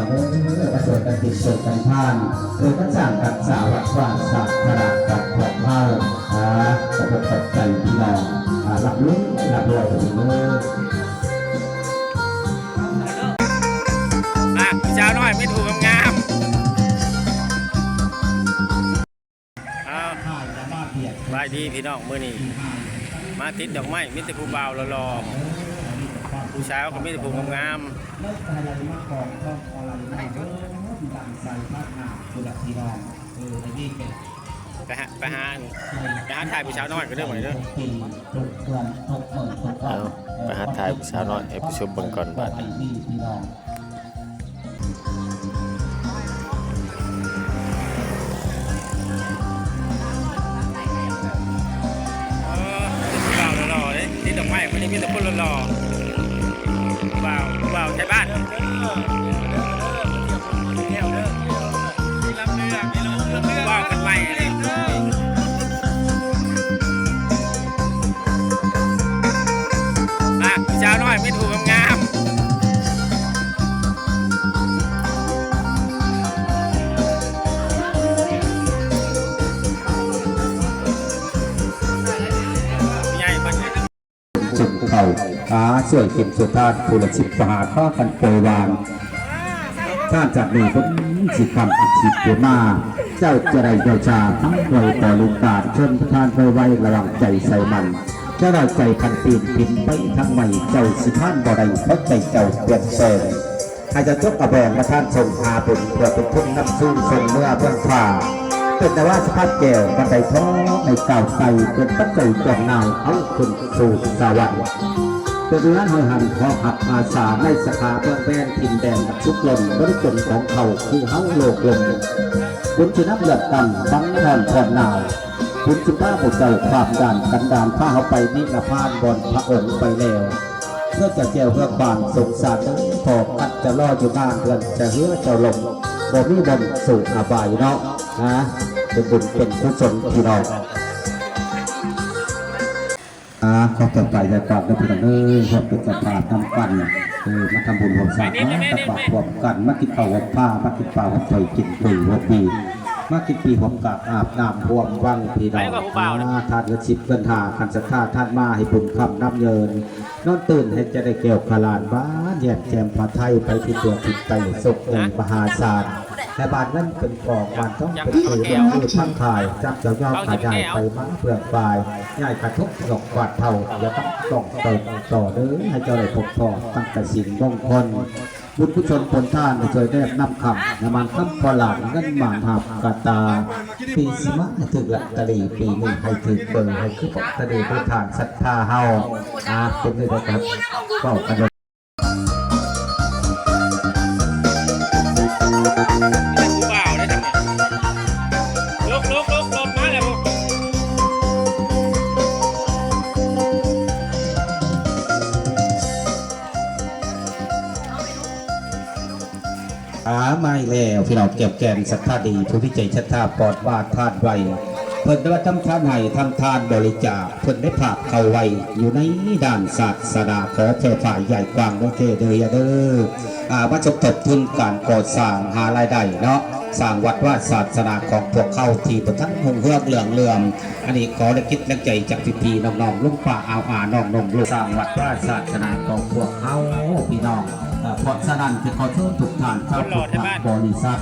ເອີ ມາຊ່ວຍກັນເຮັດຊ່ວຍກັນທານ ເອີ ມາສ້າງກັນສາວັດວາສາສະໜາກັນຂອງເຮົາ ອາ ຂອບອົກຂອບໃຈພີ່ນ້ອງ ອາ ຮ່ຳລວຍຮ່ຳລວຍເດີ. ອ່ະ ຜູ້ສາວນ້ອຍມີແຕ່ຜູ້ງາມໆ. ອ້າວ ສະບາຍດີພີ່ນ້ອງ ມື້ນີ້ມາຕິດດອກໄມ້ ມີແຕ່ຜູ້ບ່າວຫຼໍ່ໆ ຜູ້ສາວກໍມີແຕ່ຜູ້ງາມໆ. ໄປຫາ ໄປຫາ ໄປຫາຖ່າຍຜູ້ສາວນ້ອຍກັນເດີ ມື້ນີ້ເດີ. ເອົາ ໄປຫາຖ່າຍຜູ້ສາວນ້ອຍໃຫ້ຜູ້ຊົມເບິ່ງກ່ອນບາດນີ້. ເອີ ຜູ້ບ່າວຫຼໍ່ໆເດ້ ຕິດດອກໄມ້ ມື້ນີ້ມີແຕ່ຄົນຫຼໍ່ໆ ຜູ້ບ່າວ ຜູ້ບ່າວໄທບ້ານ ຜູ້ບ່າວຄົນໃໝ່. ອ່ະ ຜູ້ສາວນ້ອຍມີແຕ່ຜູ້ງາມໆ ຜູ້ໃຫຍ່ບັດນີ້ ຊົນເຜົ່າ ອາ ຊ່ວຍກິນຊ່ວຍທານ ຜູ້ລະສິບກວ່າຫາ ພາກັນປ່ອຍວາງ. ຊາດຈາກນີ້ເພິ່ນຊິຄຳອັດສິດເດມາ ເຈົ້າຈະໄດ້ເຈົ້າຊາທັງໄວບໍລິການ ເຊີນປະທານໄວໆ ລະວັງໃຈໃສ່ມັນ ຈະໄດ້ໃຈພັນປີນປິ່ນໄປທາງໃໝ່ ເຈົ້າຊິຜ່ານບໍ່ໄດ້ ເພາະໃຈເຈົ້າປ່ຽນແປງ ໃຫ້ເຈົ້າຈົກເອົາແບງມາທານສົ່ງຫາບຸນ ເພື່ອເປັນທຶນນຳຊູສົ່ງເມືອເມືອງຟ້າ ເປັນນາວາສະພາບແກ້ວບັນໄດທອງໃນກ້າວໄຕ່ ເປັນປັດໄຈກອງນາວເອົາຂຶ້ນສູ່ສະຫວັນ. ເປັນເຮືອນຫ້ອຍຫັນຂອງຮັບອາສາໃນສາຂາເມືອງແວ່ນ ຖິ່ນແດນອັນສຸກລົ້ນ ບໍລິກົນຂອງເຂົາຄືເຮົາໂລກລົມ ບຸນຊິນຳເລືອດກັນບັງທອນຜ່ອນໜາວ ບຸນຊິພາພວກເຈົ້າຂ້າມດ່ານກັນດານ ພາເຮົາໄປນິລະພານບ່ອນພະອົງໄປແລ້ວ ເພື່ອຈະແກ້ວເຮືອຄວາມສົງສານເດີ ພໍກັນຈະລໍຢູ່ນານ ເຮືອນຈະເຮືອເຈົ້າລົມ ບໍ່ມີບ່ອນສູ່ອະບາຍເນາະ ນະ ເປັນບຸນເປັນກຸສົນພີ່ນ້ອງ. ອາ ຂໍເຈົ້າໄປຢ່າກວາດເດີພີ່ນ້ອງເອີຍ ຮ່ວມເປັນເຈົ້າພາບນຳກັນ ເອີ ມາທຳບຸນຮ່ວມສ້າງ ມາຕັກບາດຮ່ວມກັນ ມາກິນເຂົ້າຮ່ວມພາ ມາກິນປາຮ່ວມຖ້ວຍ ກິນປຸ້ຍຮ່ວມບີ ມາກິນປີຮ່ວມກາບ ອາບນ້ຳຮ່ວມວັງ ພີ່ນ້ອງ ອາ ທານເງິນສິບເງິນຫ້າ ຄັນສັດທາທ່ານມາໃຫ້ບຸນຄ້ຳນຳເງິນ ນອນຕື່ນໃຫ້ຈະໄດ້ແກ້ວຂະຫຼານບານ ແຍ້ມແຈ່ມພາໄທ ໄປທີ່ຕົວທິດໄປ ໂຊກໃຫຍ່ມະຫາສານ ໃຫ້ບານເງິນເປັນກອງ ບານທອງເປັນເກ ເປັນມືພັນຂາຍ ຈັບເຈົ້າຍອມຂະຫຍາຍໄປມາເພື່ອຝ່າຍ ຍ້າຍກະທົບດອກບາດເທົາ ຢ່າຕ້ອງເຕີບຕໍ່ເດີ ໃຫ້ເຈົ້າໄດ້ພົບພໍ້ຕັ້ງແຕ່ສິ່ງມົງຄົນ ບຸນກຸສົນຜົນທານ ໃຫ້ຊ່ວຍແນບນຳຄຳ ນ້ຳມັນຄຳພໍຫຼານ ເງິນໝານຫາບກະຕາ ປີຊິມາໃຫ້ຖືກລອດຕະລີ ປີນີ້ໃຫ້ຖືກເບີ ໃຫ້ຄືປອກຕະດີຜູ້ທານສັດທາເຮົາ ອາ ເປັນໄດ້ກັບເວົ້າກັນ ຜູ້ບ່າວໄດ້ທາງນີ້ ລົກໆໆ ມາແລ້ວ ອາ ມາອີກແລ້ວ ພີ່ນ້ອງແກ້ວແກ່ນສັດທາດີ ຜູ້ມີໃຈສັດທາປອດວາດທານໄວ ເພິ່ນໄດ້ວ່າທຳທານໃຫ້ ທຳທານບໍລິຈາກ ເພິ່ນໄດ້ພາກເຂົ້າໄວ້ຢູ່ໃນດ້ານສາສະໜາ ຂໍແຜ່ຝາກໃຫຍ່ກວ້າງເດີເດີເດີ ອາ ມາສົມທົບທຶນການກໍ່ສ້າງຫາລາຍໄດ້ເນາະ ສ້າງວັດວາສາສະໜາຂອງພວກເຮົາທີ່ບໍ່ທັນຮຸ່ງເຮືອງເລື່ອງເຫຼືອມ ອັນນີ້ຂໍແຮງຈິດແຮງໃຈຈາກພີ່ໆນ້ອງໆ ລຸງປ້າອາວອາ ນ້ອງໜຸ່ມ ລູກ ສ້າງວັດວາສາສະໜາຂອງພວກເຮົາ ພີ່ນ້ອງ ເພາະສະນັ້ນ ຈະຂໍເຊີນທຸກທ່ານຊາວພຸດທະບໍລິສັດ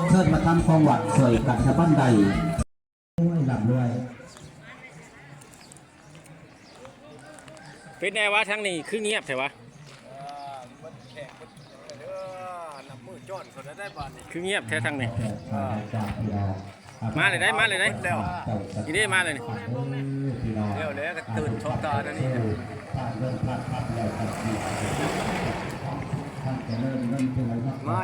ເຊີນມາທຳຂອງວັດຊ່ວຍກັນທະບັນໄດ ໂອ້ຍ ລ່ຳລວຍ. ເປັນແນວວະ ທາງນີ້ຄືງຽບແທ້ວະ? ເອີ ມັນແຂກມັນເດີ ນັບມື້ຈ້ອນເຂົາໄດ້ບາດນີ້ ຄືງຽບແທ້ທາງນີ້. ເອີ ມາເລີຍໄດ໋ ມາເລີຍໄດ໋ ນີ້ເດ້ ມາເລີຍນີ້ ແລ້ວແຫຼະ ກໍຕື່ນຊອບຕາແນວນີ້ ມາ